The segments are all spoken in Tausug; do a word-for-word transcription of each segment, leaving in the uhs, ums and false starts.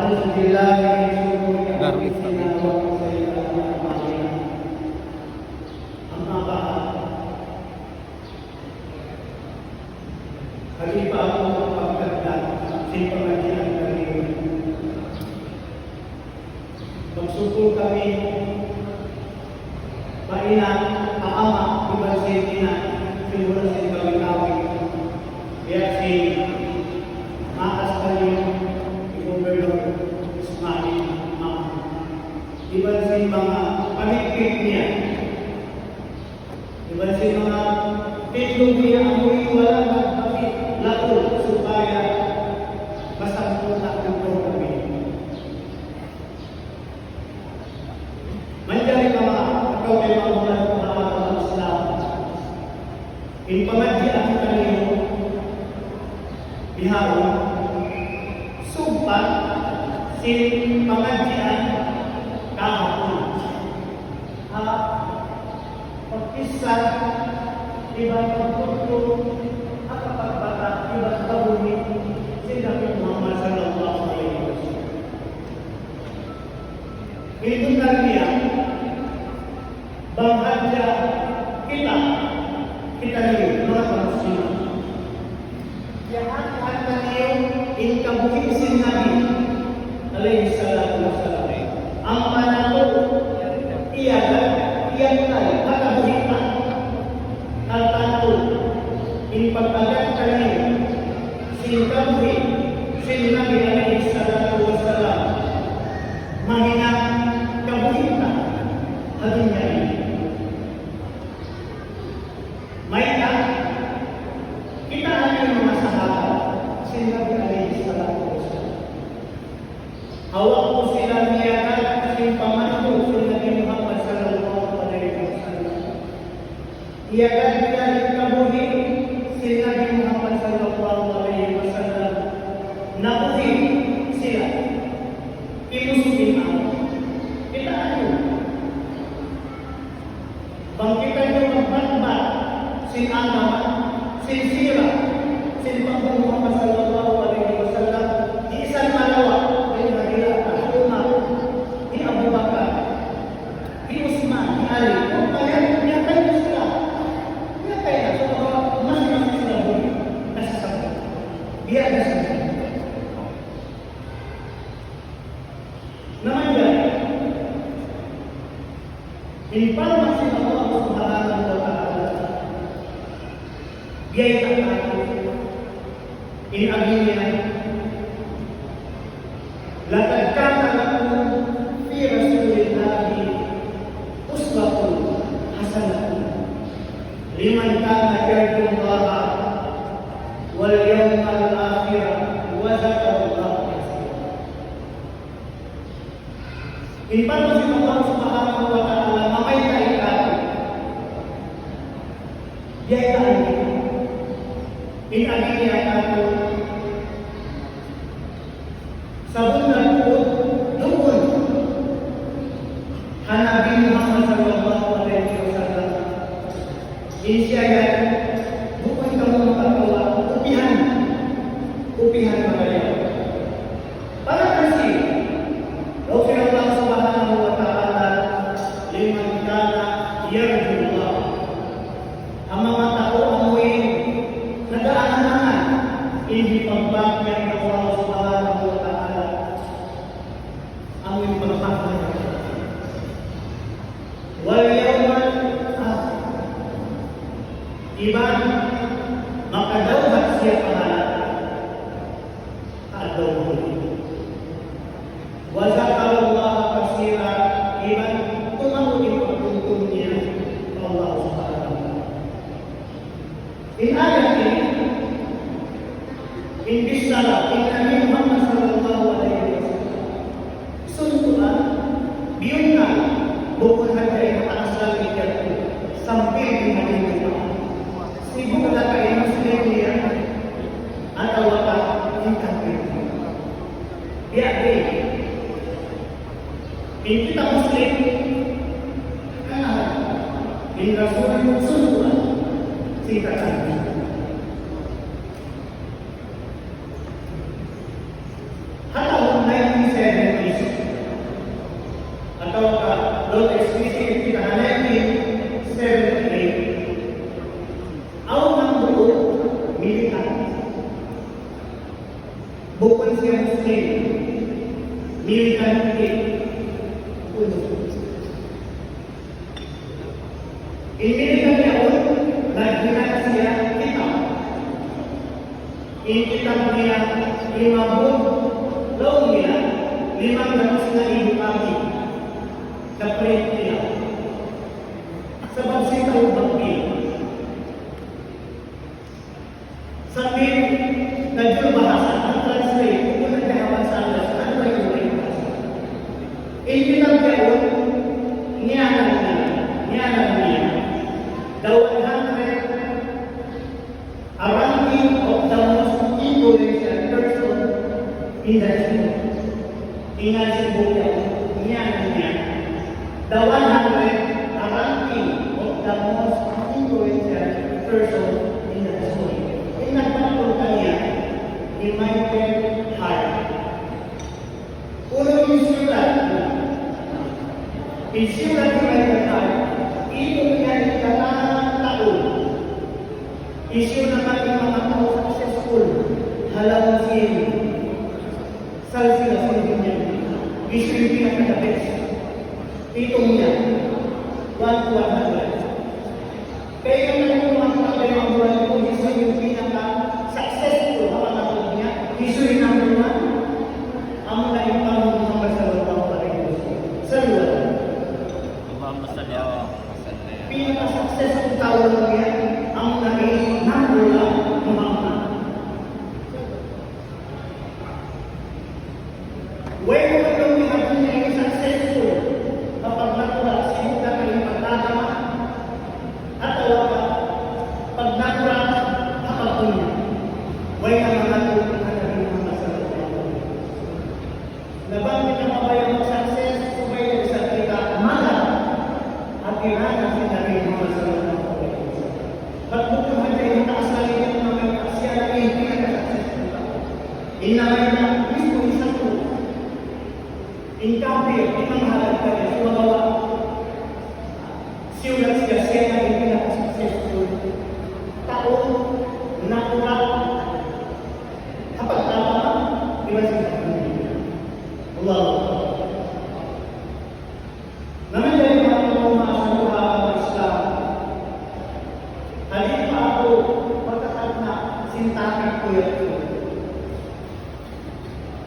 بالله من شرور أنفسنا ومن سيئات أعمالنا. أما بعد، ha di' pa aku magpagkadlat sin pangadjian kami. Magsukul kami pa ina', pa ama', iban sin ina', sin wala' sin kawi-kawi. Biya' sin maas kaniyu, hi Gobernador Ismail Maong. Iban sin manga pamikpik niya. Iban sin manga tindug niya amu in wala' nagpakit laung supaya masampurna' in program ini. Manjari manga kataw-taymanghuran ku ha agama Islam. In pangadjian kaniyu bihaun, sugpat sin pangadjian kahapun. Ha, pagkissa, iban pagtudlu, ha kapagbata', iban kabuhi', sin Nabi Muhammad sallallahu alayhi wasallam. Ini bunnal niya, bang hadja kita, kitaniyu, manga Muslim. Iyahāti-hāti taniyu in kabuhi' sin Nabi alayhi salatu wassalam. Ampa natu' iyagad, iyagad ha kabuhi' ta. Tantu, in pag-agad taniyu sin kabuhi' sin Nabi alayhi salatu wassalam, mahinang kabuhi' ta ha dunya ini. Mayta', kitaa niyu in manga sahabat sin Nabi alayhi salatu wassalam. Ha waktu sila miyagad sin pamandu' sin Nabi Muhammad sallallahu alayhi wasallam. Iyagad nila in kabuhi' sin Nabi Muhammad sallallahu alayhi wasallam. Nabuhi' sila. Kimusu' in amu. Kitaa niyu. Bang kitaniyu magbatbat sin agama, sin sira, sin pagbunnal Muhammad sallallahu alayhi wasallam, di' isab malawa', dayn ha dila' ta, hi Umar, hi Abu Bakar, hi Usman, hi Ali, kung kaya, miyatay na sila. Miyatay na, so, masi-masi sila buhi', nasasabutan. Biya' na sila. Na manjari, in parman sin Allah Subhanahu wa Ta'ala, biyayta' kātu', in agi niya, لقد كان لكم في رسول الله أسوة حسنة لمن كان يرجو الله واليوم الآخر وذكر الله كثيرا. In parman sin Allah Subhanahu wa Ta'ala, mamayta' kātu'. Biyaytaan niya. In agi niya kātu'. Sabunnal tuud duun ha Nabi Muhammad sallallahu alayhi wasallam. In siya yan, bukun kamu makakawa', upihan. Upihan marayaw. Para kasi, laung sin Allah Subhanahu wa Ta'ala, لمن كان يرجو الله. Ha manga tau amuin nag-aangan-angan in hipagbak niya in Allah Subhanahu wa Ta'ala. Amuin pagbak niya. واليوم الآخر. Iban makadawhat siya pa ha adlaw mahuli. وذكر الله كثيرا, iban tumaud in pagtumtum niya pa Allah Subhanahu wa Ta'ala. In ayat ini, in bichara, in Nabi Muhammad sallallahu alayhi wasallam. Suntuan, biyun na, bukun hadja in ha taas langit yadtu, sampay in ha lupa'. Sibu' da kaw in Muslim niya, atawa ka in kapir. Biya' di. In kita Muslim, in Rasul suntuan, sin katan. Ha tahun nineteen Bukun siya Muslim, militan ini. In militan yaun, naghinang siya kitab. In kitab niya, limabut, laung nila, limang gatus na ibu kami. Sa print nila. Sabab sin tau bakti. Sambil najul bahasa, nag-translate, kung nagkahaman sa alas, ano ba yung mga bahasa? In kitab yaun, niyanan niya, niyanan niya. The one hundred, a ranking of the most influential person in the history. Ingat sin buuk yaun, niyanan niya. The one hundred, a ranking of the most influential person in the history. In nagpatun kaniya, hi Michael Hart. Unu in siyulat? In siyulat hi Michael Hart, itung niya in katan tau. Hisiyu naman in manga tau successful ha lawm sin salsila sin dunya ini. Hisiyu in pinaka the best. Itung niya. One to one hundred. Kaya in manga tau ha lawm sin dunya ini, hisiyu in pinaka successful ha manga tau niya, hisiyu in number one. Amuna in Muhammad sallallahu alayhi wasallam. Sallallahu alayhi wasallam. Pinaka successful tau ha dunya, amuna in number one Muhammad. Way mu in dunya ini successful, kapag natural, sibu' na kayo pag-agama, atawa ka pag-natural, kapag dunya. Way na mangatu ha Nabi Muhammad sallallahu alayhi wasallam. Na bang kita mabaya' mag-success, subay da isab kita magad ha tiranan sin Nabi Muhammad sallallahu alayhi wasallam. Bat bukun hadja in mataas langit na may taas siya na in pinaka-successful. In namayta' mismu in satu. In kafir, in manghalad kaniya, sumagawa' siyulat siya, siya na in pinaka-successful. Tau, natural, ha pagtama, iban sin pagtama. Allahu Akbar. Na manjari manga tau, manga tau ha Islam. Hati pa aku, pagkakatna, sin topic ku yadtu.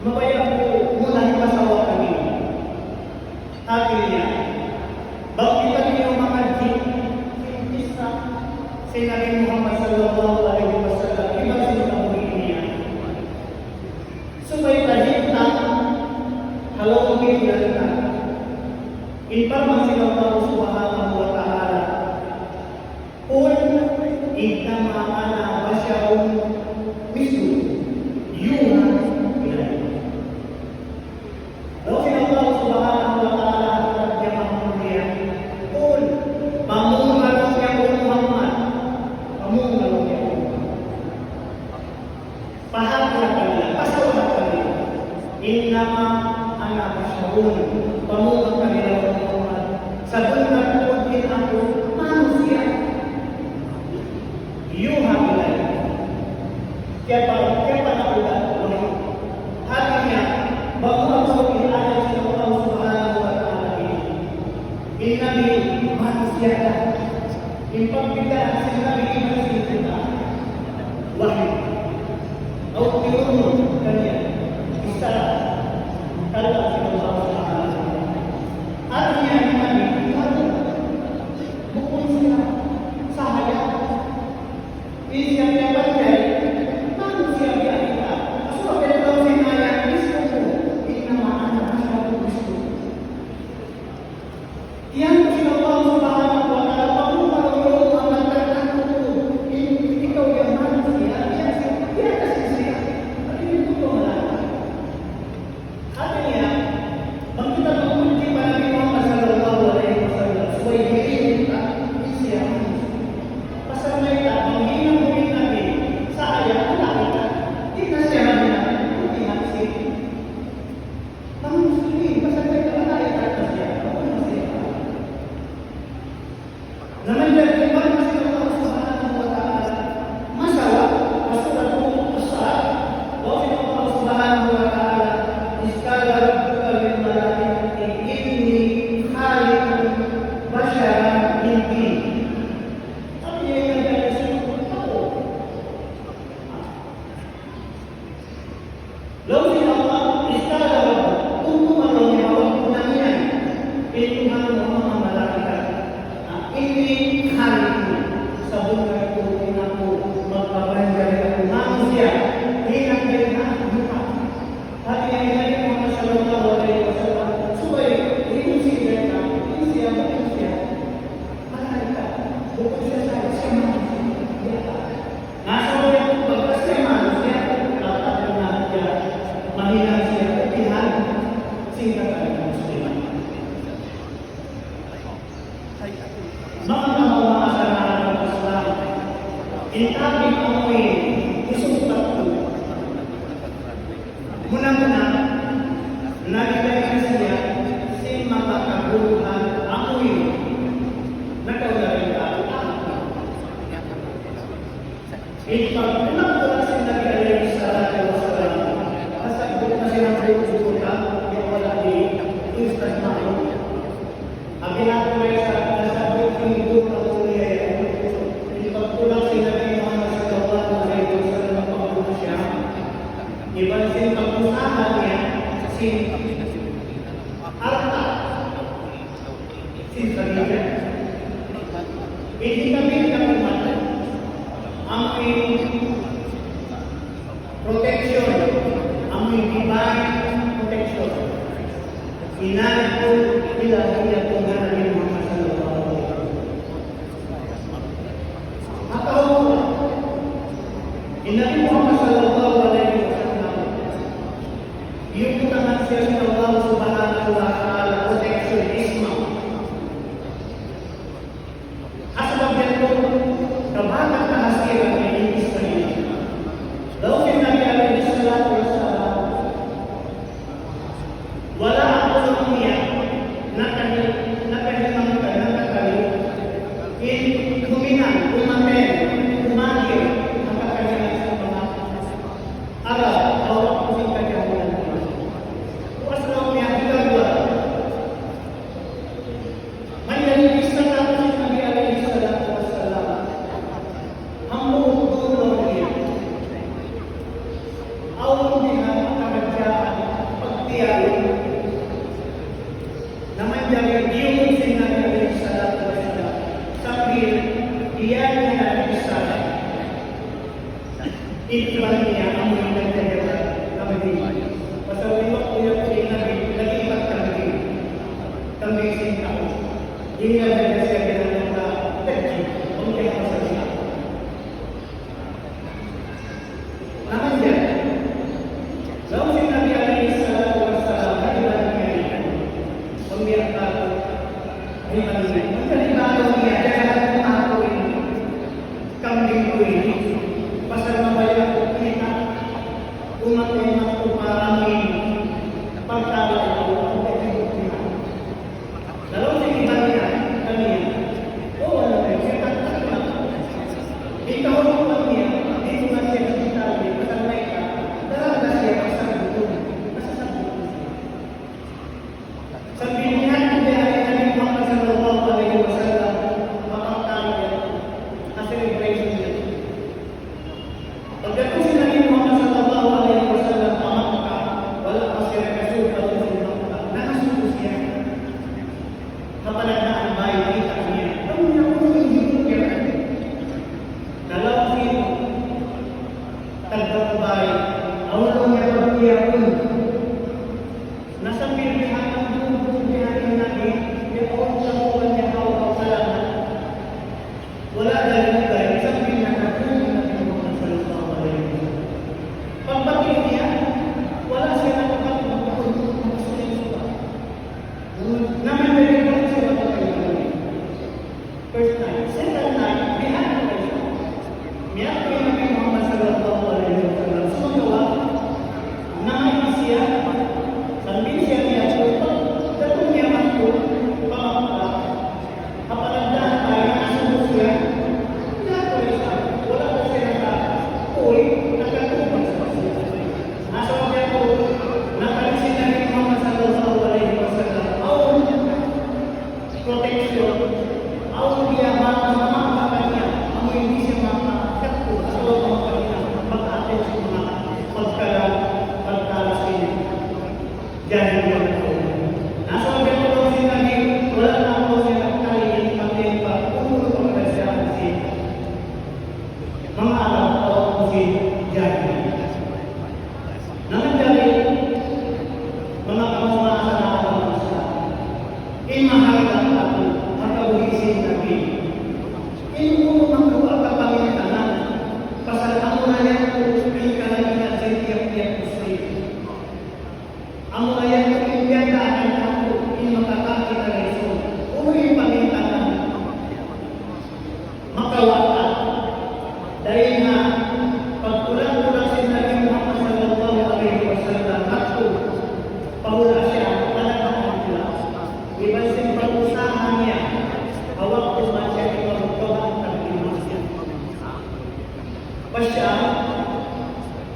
Mabaya' ku muna hipasawa kaniyu. Hati niya, bang kitaniyu mangadji' sin kissa sin Nabi Muhammad sallallahu alayhi wasallam, iban sin kabuhi' niya. Subay ta himtang ha lawm Biblia ta in parman sin Allah Subhanahu wa Ta'ala, قل إنما أنا بشر مثلكم يوحى إلي. Laung sin Allah Subhanahu wa Ta'ala ha kitab niya mahamulliya, قل, pamung laung niya, O Muhammad, pamung laung niya, O Muhammad. Pahāti ha kanila, pasawa ha kanila. إنما أنا بشر, pamung ha kanila, O Muhammad. Sabunnal tuud in aku manusiya'. يوحى إلي. Kiyapa-, kiyapanakulan wahyu. Hati niya, bang mu in ayat sin Allah Subhanahu wa Ta'ala ini. In Nabi manusiya' da. In pagbidaan sin Nabi iban sin kita, wahyu. Aw tinurun kaniya, bichara, kalam sin Allah Subhanahu wa Ta'ala. Laung sin Allah, استعلى ربك, tumtuma laung niya ha waktu nahinang in Tuhan mu ha manga malaikat. Na, ini khaliq, sabunnal tuud in aku magpapanjari aku manusiya', hinang dayn ha lupa'. Hati niya in Nabi Muhammad sallallahu alayhi wasallam, subay i-consider na, in siya, in siya malaikat. Bukun siya sa, siya manusiya'. Nasa wala' pagka siya manusiya', dapat na siya, mahinang siya, katihan, singkat ang Musliman. Manga tau, manga samaran Islam, in topic amu ini, usug patlu. Muna-muna, nagdayn siya sin manga kabugtuan amu ini. Nakauna dayn ha in pagtulak-tulak sin Nabi alayhi salatu wassalam, nasabbut na sin amu ini, wala' di' Ustaz Mahmud. Apabila ku sa nasabbut sin guru aku niya yan, in pagtulak sin Nabi Muhammad sallallahu alayhi wasallam, pagtulak siya, iban sin pag-usaha niya sin alta', sin sadaqah. Ini kami dapat mata. Amu in protection, amu in divine protection. Inantu ilahiya Tuhan Nabi Muhammad sallallahu alayhi wasallam. Maka in Nabi Muhammad sallallahu alayhi wasallam, iyutangan siya sin Allah subhanahu wa ta'ala protection, isma. Asal biya' tu, kabaga' kahasilan niya in Islam. Laung sin Nabi alayhi salatu wassalam, wala' aku niya nakani, nakani mangka, nakani in huminang, umaten, umagil, nakani sa manga Arab, hawak ku sin kajahilan. Puas laung niya, hikaruwa. Manjari kissa natu' sin Nabi alayhi salatu wassalam. Hambuuk duun laung niya. Awn bihan karadjaan pagtiyaun. Na manjari diyungug sin Nabi alayhi salatu wassalam. Sambil diyaun niya nagbichara. In iban niya amu in nagjajaga kambing. Pasal in waktu yan in Nabi, nag-ibat kambing. Kambing sin tau. Di' niya jaga siya ginanapa gadji. Kung kaya pa sa siya. Naman yan. Laung sin Nabi alayhi salatu wassalam, ha iban niya yan. Pambiyak ka, ha iban niya. Pagkalibaran niya, jaga aku in kambing ku ini, pasal mabaya' aku kita, umat-umat ku pa amin, pagtala aku, ang pagkakita. Laung sin iban niya kaniya, "O, wala' na, siya taktak na." Ikaw, laung niya, di' ko na siya nakita, pasal na ikaw, dara na siya, pasal na siya. Sambil niya, in Nabi Muhammad sallallahu alayhi wasallam, mapagtala niya, ha celebration niya. Pagdatung sin Nabi Muhammad sallallahu alayhi wasallam pa Makkah, wala' pa siya nakasud pa lawm sin Makkah, nakasud siya. Ha panagnaan bay, kita' niya. Laung niya, "Unu in hibut niya?" Laung sin tagdapu bay, "Awn," laung niya, "pagtiyaun." Na sambil bihan, nagdungdung bihan in Nabi, bihaun sa buwan niya, haw-haw, salamat. Wala' da nagdungdung, sambil nagdungdung in Nabi Muhammad sallallahu alayhi wasallam. Pagbati' niya, wala' siya nakabati', nakasuling suba. Naman na rin siya mapatay. First time. Second time, miyadtu na siya. Miyadtu in Nabi Muhammad sallallahu alayhi wasallam. Sumagawa', naman Amu yan in piyagdaanan natu' in makakapit na laysun. Unu in pamintangan makawa' ta? Dayn ha pagkulang-kulang sin Nabi Muhammad sallallahu alayhi wasallam, nagtu, pahula' siya, talaga ang pula. Iban sin pag-usaha niya, hawak ko man siya, ikaw, ikaw ang tag-iman siya. Pasya,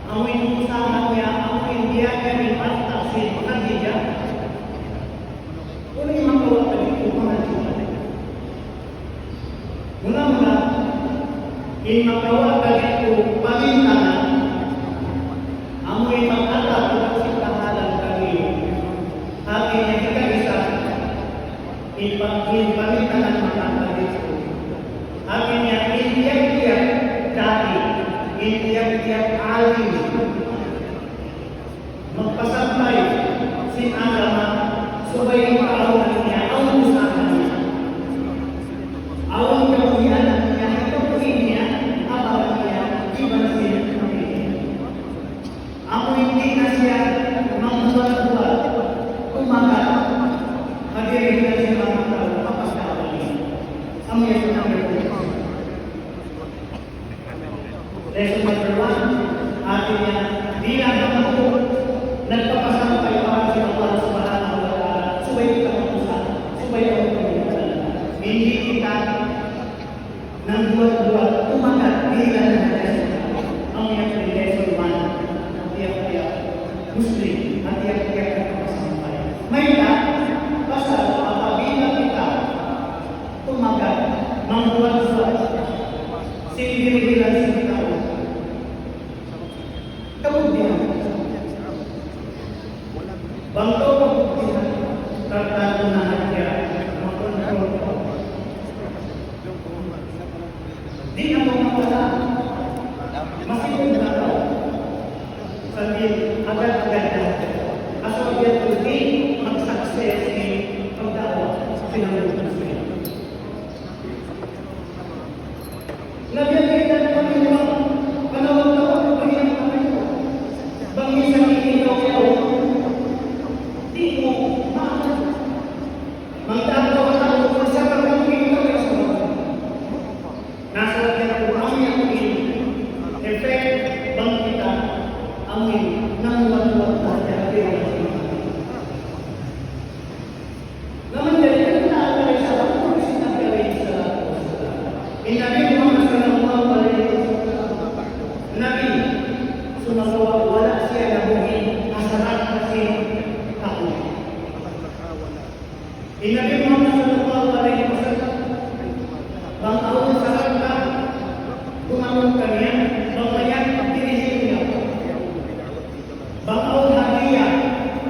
amu in usaha niya, amu in biya' niya in alta' sin Khadijah. Unu in makawa' ta didtu, manga Jumaat? Muna-muna, in makawa' ta didtu pamintangan, amu in mag-atak sin kahalan kaniyu. Hati niya hikaisa, in pa-, in pamintangan makawa' ta didtu. Hati niya in tiyap-tiyap dai, in tiyap-tiyap alim. Magpasampay sin agama, subay in kaawnan niya, awn usaha niya. Awn kabuhianan niya, kabuhi' niya, amalan niya, iban sin pamilya. Amu in di' na siya manghuwat-huwat, tumagal, ha dirihilan sin manga tau, mapagdaawa niya. Amu yan in number one. Lesson number one, hati niya, bilang hambuuk, nagpapasampay pa sin Allah Subhanahu wa Ta'ala, subay kita mag-usaha, subay kita mag-usaha. Di' kita nanghuwat-huwat, tumagal, bilang na lesson. Amu yan in lesson one, ha tiyap-tiyap Muslim, ha tiyap-tiyap nagpapasampay. Mayta', pasal apabila kita tumagal, manghuwat-huwat sin dirihilan sin tau. Kabuhianan. Bang kaw kabuhianan, tartantu na hadja, makontrol kaw. Di' na kaw mawala. Masibu' na kaw. Sambil agad-agad na. Asal biya' tuud di' mag-success in pagdaawa. Pinanggulungan siya. Nabi, kita na kami naman, panawag-tawag, bang minsan ikaw, ikaw, di' mu maabot. Magtatawa-tawa, masarap ang pinto, ya, sa mga. Nasa atin ang umawi ang effect, bang kita, amin, nang matuwa na, ya, ya, ya. Na manjari kita akan isab sin Nabi alayhi salatu wassalam. In Nabi Muhammad sallallahu alayhi wasallam, Nabi, sumagawa' wala' siya nabuhi' ha sarat sin tau. In Nabi Muhammad sallallahu alayhi wasallam, bang awn sarat na dumatung kaniya, bang mayad, dirihilan niya. Bang awn hadiya,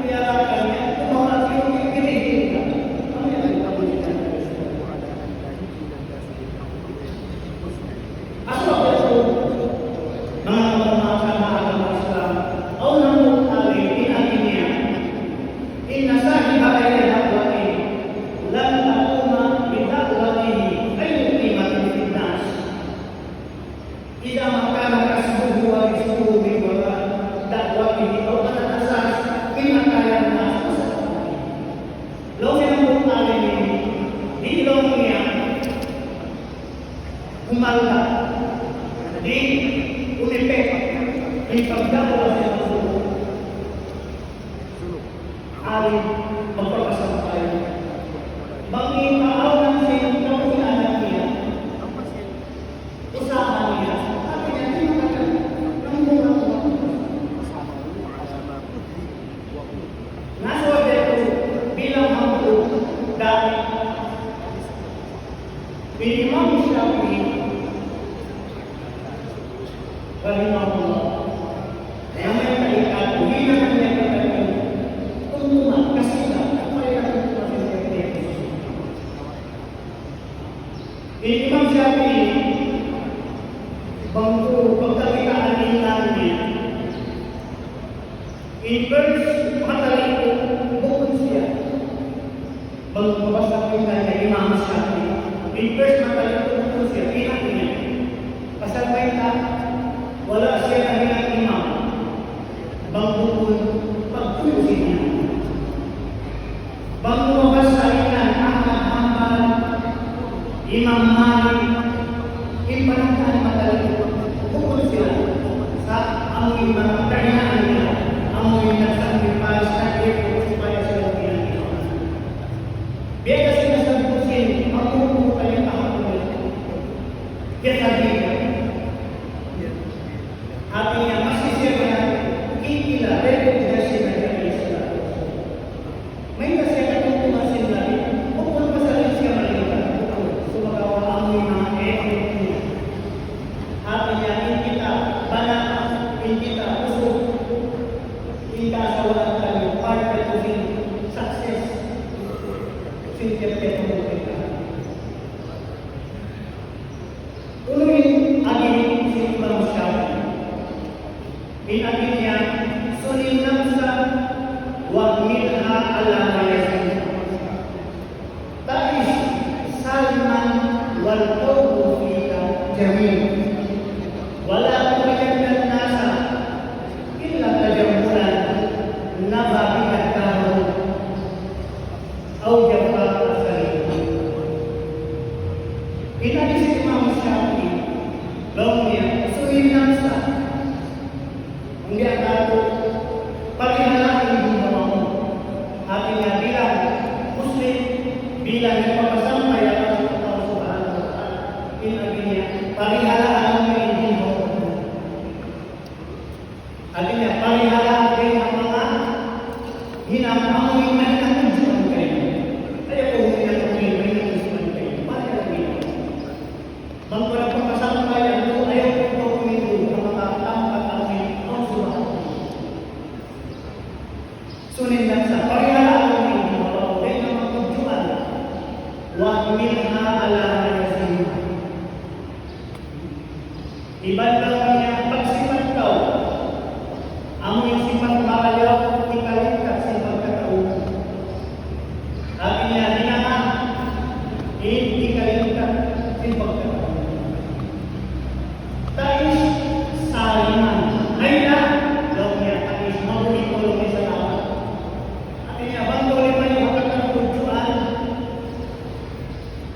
piyarakan niya, kumawa' siya, dirihilan niya. Amu yan in kabuhianan. Asal itu, manga, manga, manga agama Islam, awn hambuuk alim, in agi niya, إن صاحب أي دعوة لن تقوم بدعوته أي قيمة في الناس. إذا ما كان كسبه ورزقه من وراء دعوته أو على أساس من عطايا الناس وصدقاتهم. Laung sin hambuuk alim ini, di' laung niya, humalga', di' umipek in pagdaawa sin hambuuk alim magpapasampay. Bang in kaawnan sin kabuhianan niya, usaha niya, hati niya, di' makakal-, nang bunga-bunga. Na sabab yadtu bilang hambuuk dari Imam Shafi'i rahimahullah. Yang mereka ikat, hina hanya kata ini, untuk kasih lah, apa yang kita. In Imam Shafi'i, bang ku pagkakitaan in langit, in verse matali ku, bukun siya. Bang mabasa ku in kanya Imam Shafi'i, in verse matali ku, bukun siya, pinag niya. Pasal mayta', wala' siya nahinang imam. Bang bukun pagtuyu sin imam. Imam Malik, in panagkaan mataling bukun sila sa' amu in manga kahinaan nila, amu in nagsacrifice, nag-effort supaya sila pinanggirahan. Biya' na sila sa' busin, amu in kahinaan nila. Kaya sabi niya, hati niya, masih siya kaya, kikila, dahil siya siya nag-alis na. Mayta' siya katungtungan sin Nabi, bukun pasal siya malingkat, bukun. Sumagawa' amu in manga effort niya. Hati niya, in kita, bana, in kita, usug, in kaasawaan taniyu, part yadtu sin success, sin tiap-tiap kita. Unu in agi sin Imam Shafi'i? In agi niya, سن النفس واحملها على ما يزيدها. تعش سالما والقول فيك جميل. ولا ترين الناس إلا تجملا نبا بك الدهر أو جفاك خليل. In agi sin Imam Shafi'i, laung niya, سن النفس. Hangkan aku, parihala in hawa mu. Hati niya bilang Muslim, bilang nagpapasampay ha Allah Subhanahu wa Ta'ala. In agi niya, parihala in hawa mu. Hati niya, parihala in manga hinang amu in mahinang tudjuan kaymu. Ayaw kaw huminang amu in mahinang tudjuan kaymu. Parihala in. Bang kaw nagpapasampay, ayaw kaw huminang ha manga tampat amu in awn sumaha. سن النفس, parihala in hawa mu, dayn ha manga tudjuan. واحملها على ما يزيدها. Iban laung niya pagsipat kaw, amu in sipat marayaw, hikalingkat sin pagkatau. Hati niya, hinangan in hikalingkat sin pagkatau. تعش سالما. Ay na, laung niya, تعش, mabuhi' kaw laung niya salamat. Hati niya, bang kaw limay ha katan tudjuan,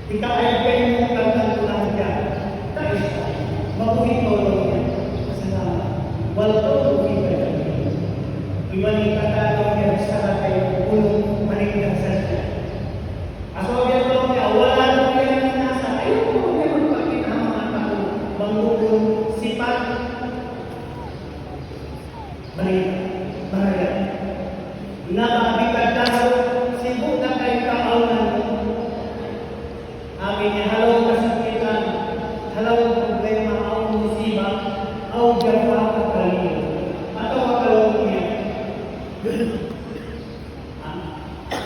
hikaayad kaymu in katan tudjuan niya. تعش, mabuhi' kaw laung niya salamat. والقول فيك جميل. Iban in katan laung niya, bichara kaymu, unu, maligaya sadja. Asa biya' laung niya, ولا ترين الناس, ayaw kaw laung niya magpakita' ha manga tau, bang bukun sipat marayaw, marayaw. نبا بك الدهر, sibu' na kay kaawnan mu. Hati niya, ha lawm kasakitan, ha lawm problema, awn musiba, أو جفاك خليل. Atawa ha lawm niya.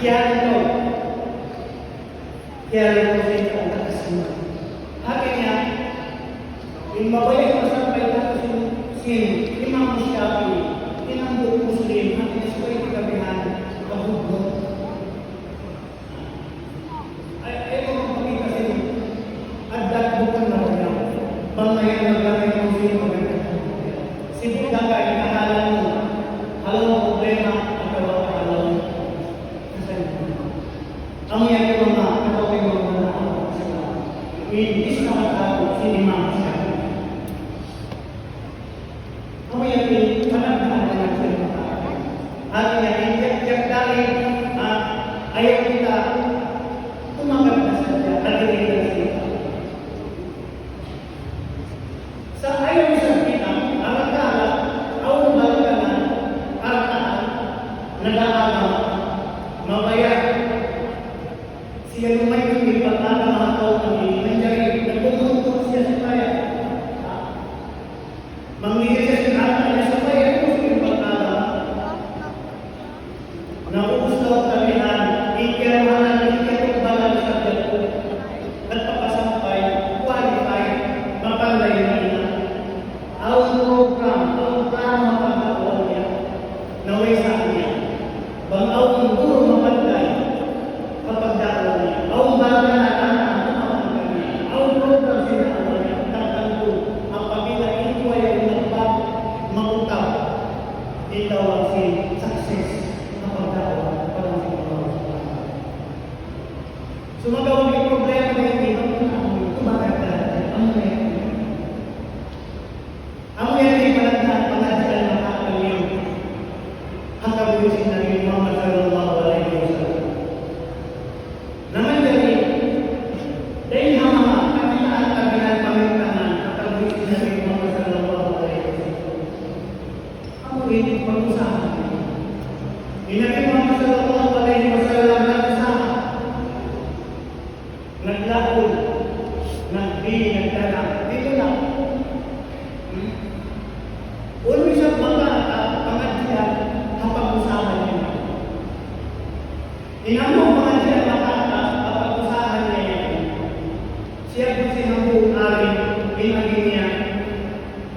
Kiyarun kaw. Kiyarun kaw sin Tuhan, taas iman. Hati niya, in mabaya' masampay katu' sin, sin Imam Shafi'i, in hambuuk Muslim, hati niya subay kita bihan, kabudbud. Ay, ay, kung magpakita sin addat bukun na rin yan. Bang na yan, nagkakaroon sin maganda. Sibu' da ka, ikahalan mu. Ha lawm problema, atawa ha lawm Amu yan in manga, atawa in manga, in isnamat natu' sin Imam Shafi'i. Amu yan in panagdahan natu' sin manga. Hati niya in tiap-tiap dalil, ah, ayaw kita tumagad na sadja, hati niya in sila. Sa' ayaw isab kita, arakala', awn balikan na, arakala', nag-aagama, mabaya'. Siya lumayu' in pag-agama ha tau kami, manjari, nagbubuntut siya supaya. Manjari siya sin harta niya supaya, ubus in pag-agama. Naubus na in kamihan, in kiyaruhanan, in kiyatukbalan sa jaku. Nagpapasampay, qualified, mapanday na ina. Awn program, awn plano ha pagda'wa niya. Na way sa niya. Bang awn guru mapanday ha pagda'wa niya. Awn ba Kabuhi' sin Nabi Muhammad sallallahu alayhi wasallam. Na manjari, dayn ha manga kakitaan ta bihan pamintangan, kabuhi' sin Nabi Muhammad sallallahu alayhi wasallam. Amu ini pag-usaha. In Nabi Muhammad sallallahu alayhi wasallam nag-usaha. Naglaul, nagbili, nagdagang. Di' na. Hmm? Unu isab manga, ah, pangadjian ha pag-usaha niya. In amu pangadjian manga, ah, ha pag-usaha niya yan. Siya po sin hambuuk alim, in agi niya,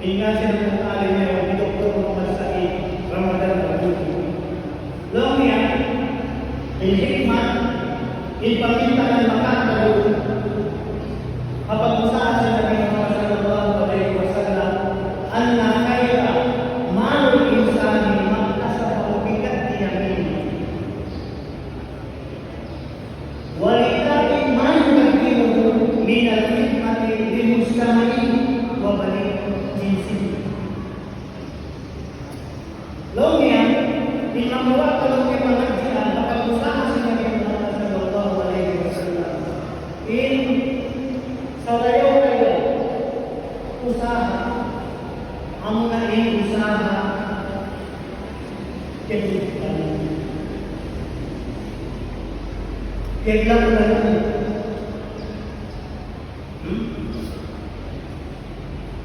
in agi niya, in Doktor Muhammad Said Ramadan Al-Buti. Laung niya, in hikmat, in pamintangan makataud, ha pag-usaha sin Nabi Muhammad sallallahu alayhi wasallam, أن خير مال الإنسان ما اكتسبه بقبض يمينه. ولذلك ما يقدمه من الخدمة لمجتمعه وبني جنسه. Laung niya, in manga waktu laung niya pangadjian, ha pag-usaha sin Nabi Muhammad sallallahu alayhi wasallam. In sarayaw-rayaw usaha, amuna in usaha Kailangan. Kailangan. Hmm?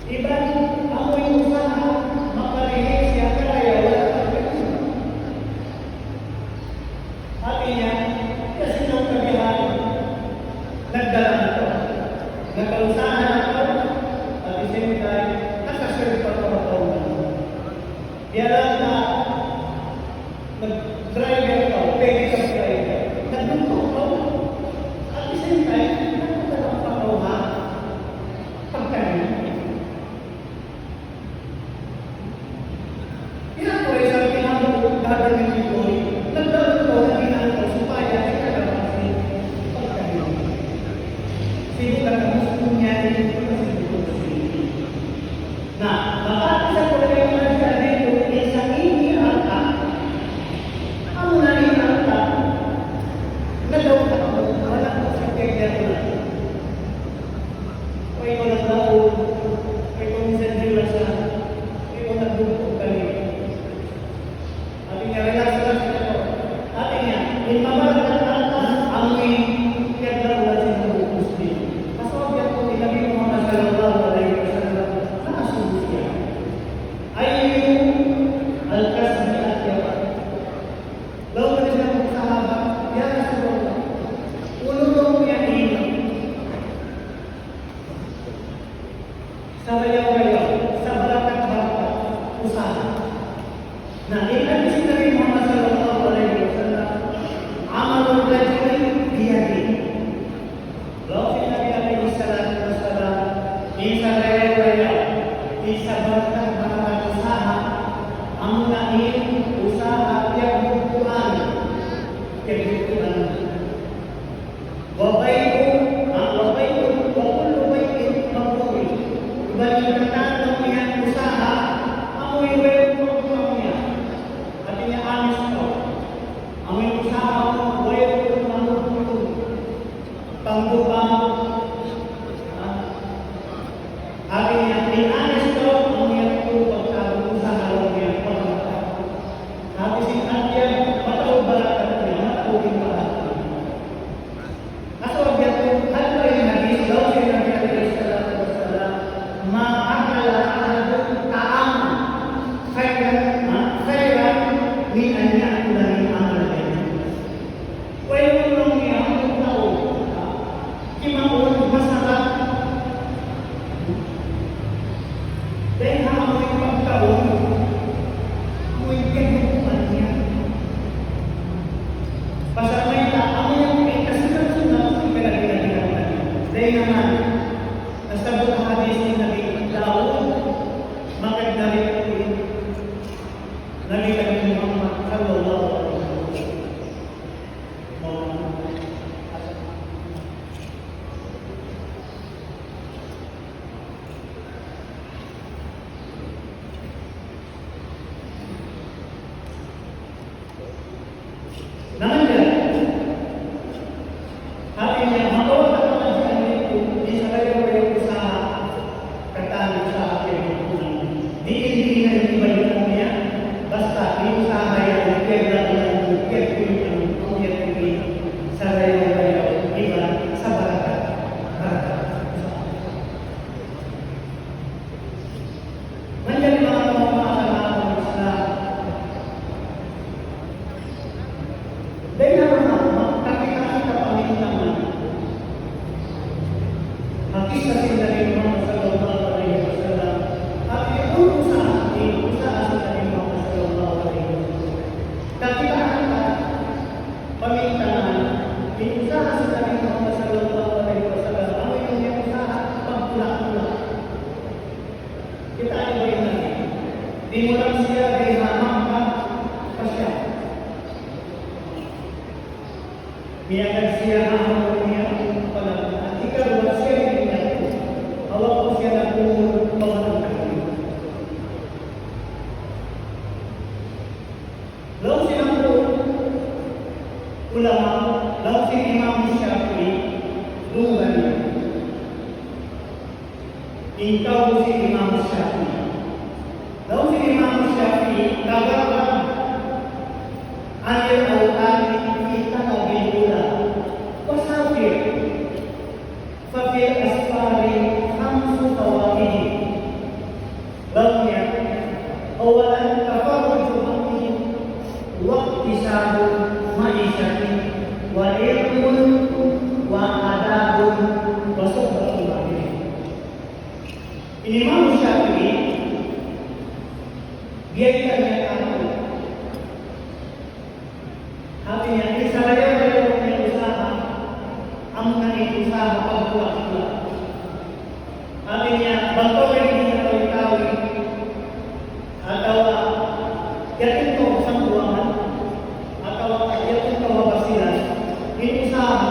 Iban, amu in usaha, maparihil siya karaya, wala' pa. Hati niya, kasi nagkabihan, nagdala na to. Nagkausaha na to, at the same time, nakasweldo pa to. Biya' na, nag-driver kaw, pwede ka driver. Nagluto kaw. At the same time, nagpunta ka pa kaw, ha? Pagkain. Kaya ko ay sabi nga mo, dati ng Pinoy, nagluto kaw, nagluto kaw, supaya di ka naman pagkain. Sibu' ka tapos punya, hindi ko na sibu' ko na sibu'. Na, mapatay sa problema niya dito, eh, sa ini alta'. Amu na ini alta'. Nadaw ka na, wala' ko sa kanya ko na. Way ko naglaog, way ko minsan hirasa, way ko nagdugtog kami. Hati niya, relax, relax kita po. Hati niya, in mabarakat alta', amu in kiyaglagulan sin hambuuk Muslim. Pasal niya po, in Nabi Muhammad sallallahu alayhi wasallam, nakasubu siya. أي الكسب أطيب؟ Laung nila sin sahabat, "Ya Rasulullah, unu laung niya in sarayaw-rayaw, sabarakat-barakat usaha?" Na, in hadis sin Nabi Muhammad sallallahu alayhi wasallam, "عمل الرجل بيده." Laung sin Nabi alayhi salatu wassalam, in sarayaw-rayaw, in sabarakat-barakat usaha, amuna in usaha piyagbubuan, piyagbubuan. وبيع، ah, وبيع، وكل بيع مبرور. Iban in katan niya usaha, amu in way in pagbubuan niya. Hati niya honest kaw. Amu in usaha mu, way in pagbubuan. Pangbubuan. Ah. Hati niya, in honest kaw, amu yan in pagbubuan usaha laung niya, pagbubuan. Hati sin hati yan, mataud barakat niya, mataud in barakat niya. Asal biya' tu, hati niya in hadis, laung sin Nabi alayhi salatu wassalam, ما أكل أحد طعاما خيرا، ha, خيرا من أن يأكل من عمل يده. Way unu laung niya, amu in tau, kimaun, masarap. Dayn ha amu in pagkaun, amu in kiyagbubuan niya. Naman yan. Hati niya, makawa ka naman siya nito, di' sa kayo kayo usaha, katan usaha kayo. Di' hindi na yung iba yung niya, basta yung usaha yan, kaya na yung kaya yung kaya yung sa kayo kayo iba sa barakat. Barakat. Manjari manga tau, manga tau Islam. Dayn ha manga, manga kakitaan ta pamintangan. Ha kissa sin Nabi Muhammad sallallahu alayhi wasallam. Hati niya, usaha, usaha sin Nabi Muhammad sallallahu alayhi wasallam. Kakitaan ta pamintangan, in usaha sin Nabi Muhammad sallallahu alayhi wasallam, amu in usaha pagtulak-tulak. Kita' niyu ba in Nabi? Dimulang siya dayn ha Makkah pa Sham. Miyagad siya ha hambuuk niya, pala, at ikaruwa siya in niyadtu. Hawak siya nagpungun pa Makkah. Laung sin hambuuk ulama, laung sin Imam Shafi'i, dungan niya. In kaul sin Imam Shafi'i. Laung sin Imam Shafi'i, تغرب عن الأوطان في طلب العلا وسافر ففي الأسفار خمس فوائد. Laung niya, أولا تفرج هم واكتساب معيشة وعلم وآداب وصحبة أهل العلم. In Imam Shafi'i, biyayta' niya katu'. Hati niya, in sarayaw-rayaw niya usaha, amuna in usaha pagtulak-tulak. Hati niya, bang kaw in nagtawid-tawid, atawa yadtu kaw ha Zamboanga, atawa yadtu kaw ha Basilan, in usaha,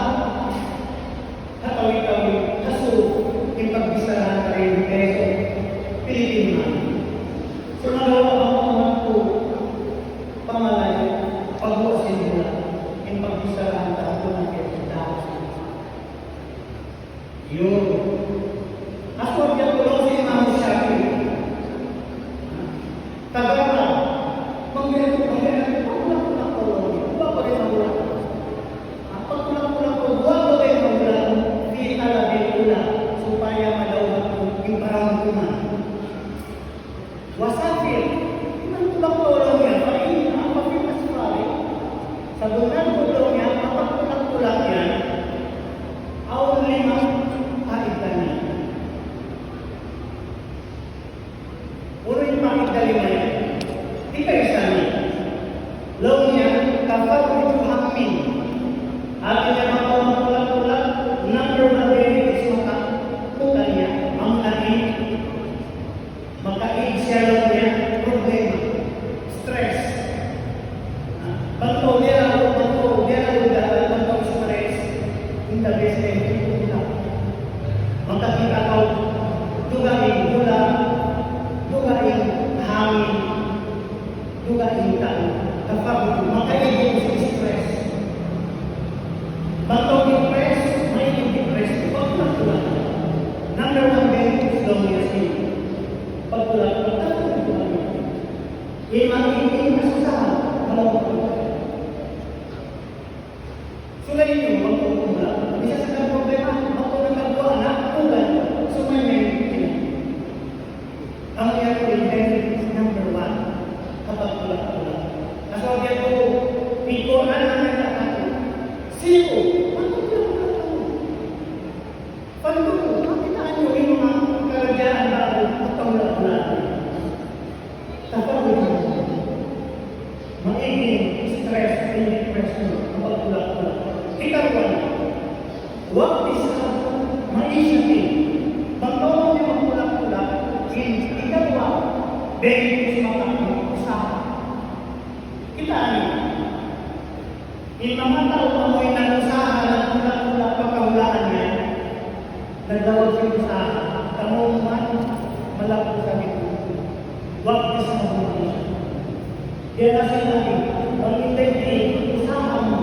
ha tawid-tawid, ha Sug, in pagbicharahan ta in peso, Philippine money. Sumagawa' amu in pamalayu', pagguwa' sin hula', in pagbicharahan ta, amu in peso, dapat. Yun. As for the law sin Imam Shafi'i. Taga ka, manggayan ko, manggayan ko, pagtulak-tulak kaw, buwa' pa rin ang buwa'. Ah, pagtulak-tulak kaw, buwa' pa rin ang buwa', fi talabil ula, supaya madawhat kaw in parangkuman. Wasafir, mangtulak kaw laung niya, fa inna, fa fil asfari, sabunnal tuud laung niya, ha pagtulak-tulak yan, awn lima paidda niya. Unu in paidda lima yan? Hikaisa niya. Laung niya, tafarruju hammin. Hati niya, bang kaw magtulak-tulak, number one benefits maka-, makakuha niya, amuna in makaig siya laung niya problema, stress. Bang kaw biya' na, bang kaw biya' na, bang kaw stress, in the best time, in the best time. Makakita' kaw, dugaing hula', dugaing hangin, dugaing tau, tafarruju, makaig in stress. Bang kaw depress, maig in depress, pagtulak-tulak. Number one benefits laung niya sin pagtulak-tulak, pagtulak-tulak. Iman ini masusahan, malaw. Sila ini, waktu kumula, bisa sa problema, waktu nakakuha na, kulang, sumay na yung Amu yan in benefits number one, ha pagtulak-tulak. Asal dia tu, in Qur'an na nagkatakan. Sibu, magtulak-tulak kamu. Pagtulak, makita' niyu in manga karajaan baru, magtulak-tulak. Tafarruju. Maig in stress, in depression, ha pagtulak-tulak. Hikaruwa, waktisab ma'ishatin. Bang kaw magtulak-tulak, in hikaruwa, benefits maka usaha. Kita' niyu. In manga tau amu in nag-usaha, nagtulak-tulak pa kahulaan niya, nagdawat sin usaha, kamu man, malapit sa Ginoo. Waktisab ma'ishatin. Kaya na sila, bang in daydi, usaha mu,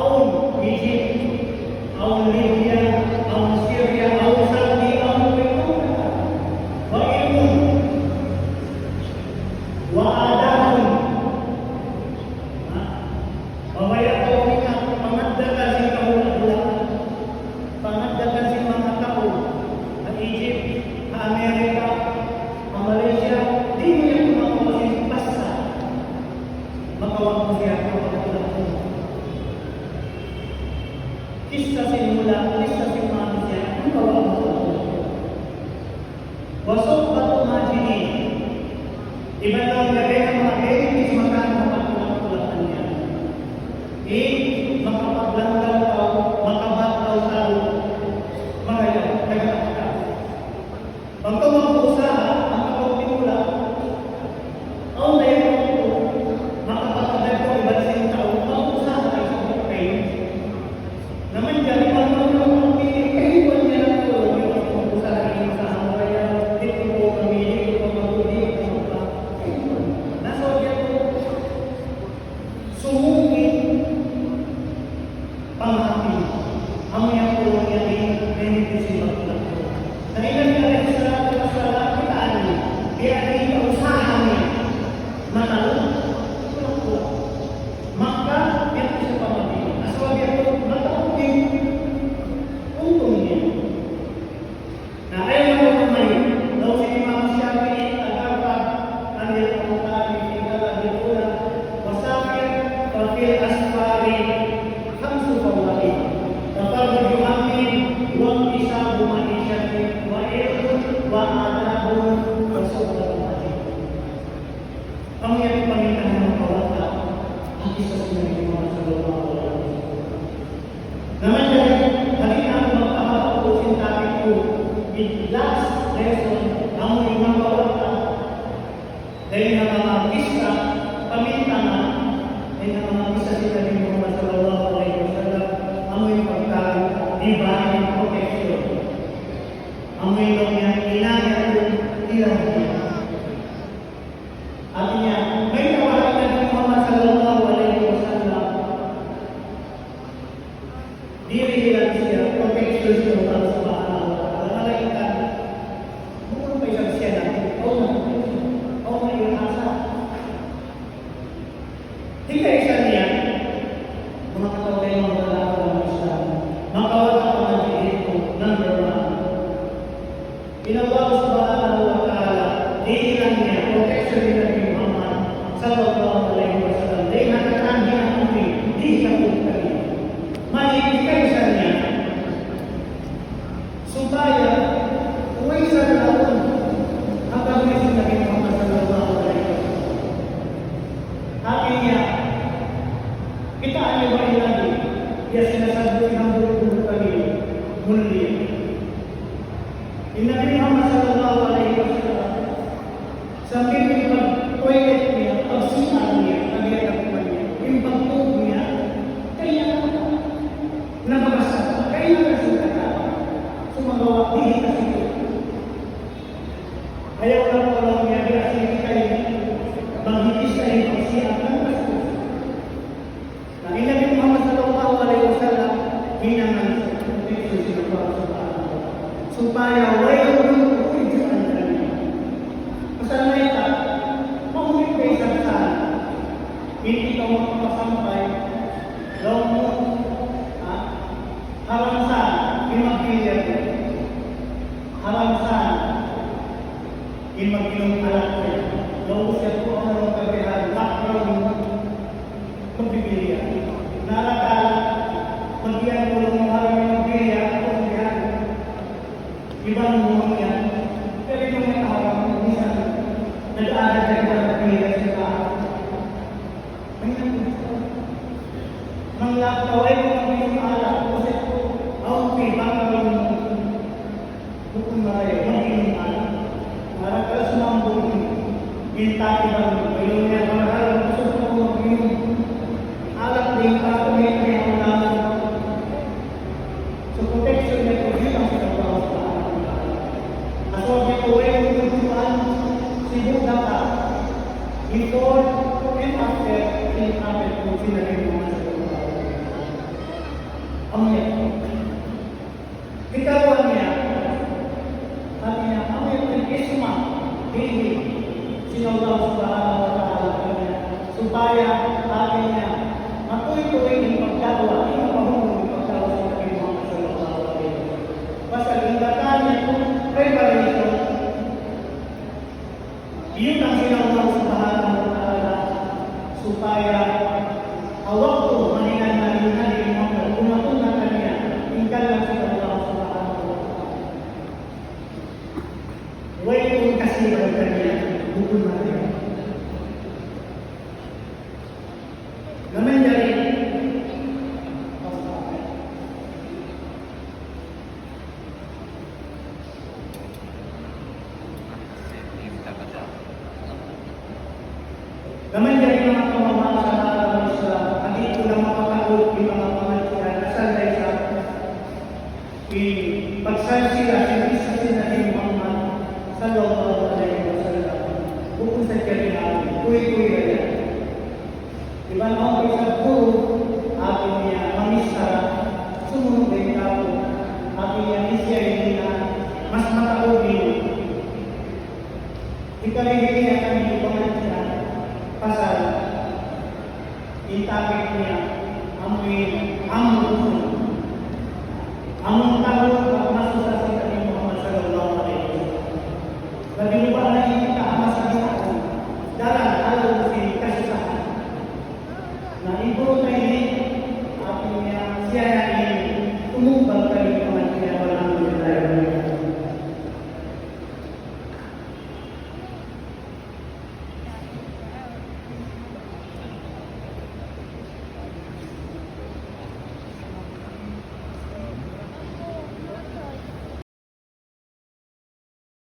awn Egypt, awn Libya, awn Syria, awn Saudi, awn Kuwait, awn katan. Wa ilmun, wa adabun. Ha? Mabaya' kaw ingat, pangaddakan sin kahula'-hulaan, pangaddakan sin manga tau ha Egypt, ha Amerika, ha Malaysia, di' mu yan makawa' sin basta makawa' mu siya kapagkula'. Kissa sin hula', kissa sin manusiya', makawa' mu siya. وصحبة ماجنين. Iban laung niya kaya manga benefits makawa' ha pagkula'-kula' niya. In makapaglanggal kaw, makabat kaw tau, marayaw, nagkakita. Bang kaw mag-uusaha, bang kaw magtimula, awn da yan kaw, makapagkadad kaw iban sin tau, mag-uusaha kaw sa buhay. Na manjari, bang kaw magpili, kaiwan niya na kaw, bang kaw mag-uusaha, in usaha mu kaya, di' kaw mamili, di' kaw magudi, di' kaw magpa-, kaiwan. Na sa' biya' kaw, sumūng in pamahati. Amu yan laung niya in benefits sin pagkula'. Na in Nabi alayhi salatu wassalam, kitaa niyu, biya' diin in usaha niya. Mataud, kula'-kula'. Maka, yan siya pamahati. Asal biya' kaw, mataud in untung niya. Na awn nagmamay, laung sin Imam Shafi'i, الأرطب عن الأوطان في طلب العلا، وسافر ففي الأسفار خمس فوائد، تفرج هم واكتساب معيشة وعلم وآداب وصحبة أهل. Amu yan in pangannal sin manga kawasa, ha kissa sin Nabi Muhammad sallallahu alayhi wasallam. Na manjari, di' na aku magpahaba' sin topic ku, in last lesson, amu in manga kawasa, dayn ha manga kissa, pamintang, dayn ha manga kissa sin Nabi Muhammad sallallahu alayhi wasallam, amu in pagtawag divine protection. Amu in laung niya, inayatun ilahi. Hāti niya, mayta' in Nabi Muhammad sallallahu alayhi wasallam dihilan siya protection sin Allah Subhanahu wa Ta'ala. Malayngkan, bukun pa isab siya na, awn na, awn na iyahasa. Hikaisa niya, manga kataymanghuran ha Islam, makawa' ta pa manga diin ku, number one. In Allah Subhanahu wa Ta'ala, dihilan niya protection hi Nabi Muhammad sallallahu alayhi wasallam. Dayn ha katan hinang amu ini, di' siya pagkari. Mahigit kaysa niya, supaya way sa laung ha pagmamahal sin Nabi Muhammad sallallahu alayhi wasallam. Sambil in pag-toilet niya, pag-C R niya, pag-iyatak niya, in pagtūg niya, kaya nababasa, kaya na siya katawa. Sumagawa', di' kasi ito. Ayaw na po lang niya, di' kasi kita ini, maghipis na in pag-C R ng bastos. Na in Nabi Muhammad sallallahu alayhi wasallam, hinangan sin protection sin Allah Subhanahu wa Ta'ala. Supaya way nagtutuyuan kaniya. Pasal mayta', mahuli pa isab sa, di' kaw makapasampay, laung mu, ha? Haram sa, di' magpilihan. Haram sa, di' mag-inum alak. Laung siya ku, awn kabihan, background, magbibiya. Narakal, magiyan ku laung mu haram in magbiya, aku biya'. Iban mu yan. Kaya di' mu yan haram, minsan, nag-aada ka iban magbiya sa tao. Ay, naku. Manglakaw, ay, mag-inum alak, kasi ku, awn background mu. Bukun marayaw, mag-inum alak. Mara ka sumambung. Minta iban, minum niya, mahal, gusto ko mag-inum alak, di' pa ako may pinahawalan. So, protection niya, protection sin Allah Subhanahu wa Ta'ala. Asal niya, way nagtutuyuan, sibu' na ka. Before and after, in after, kung sinabi mo nga sa Allah. Amu yan. Hikaruwa niya, hāti niya, amu in isma, hilhil sin Allah Subhanahu wa Ta'ala kaniya. Supaya, hāti niya, matuytuy in pagda'wa, in pagpahunung in pagda'wa sin Nabi Muhammad sallallahu alayhi wasallam. Pasal in katan niya preparation, iyutang sin Allah Subhanahu wa Ta'ala supaya ha waktu mahinang na in Nabi Muhammad, dumatung na kaniya in kalam sin Allah Subhanahu wa Ta'ala. Way in kasiban kaniya, bukun na kaniya. Na manjari, na manjari manga kamaasan ha agama Islam, di' ku na mapataud in manga pangadjian, asal da isab in pagsalsila sin kissa sin Nabi Muhammad sallallahu alayhi wasallam. Bukun sadja in amu, kuy-kuy da yan. Iban awn pa isab guru, hāti niya, mamichara, sumunu' da in tau, hāti niya, in siya ini na mas mataud ini. Hikari niya kami pangadjian, pasal in topic niya, amu in, amu in, amu in tau, pagmasusa sin Nabi Muhammad sallallahu alayhi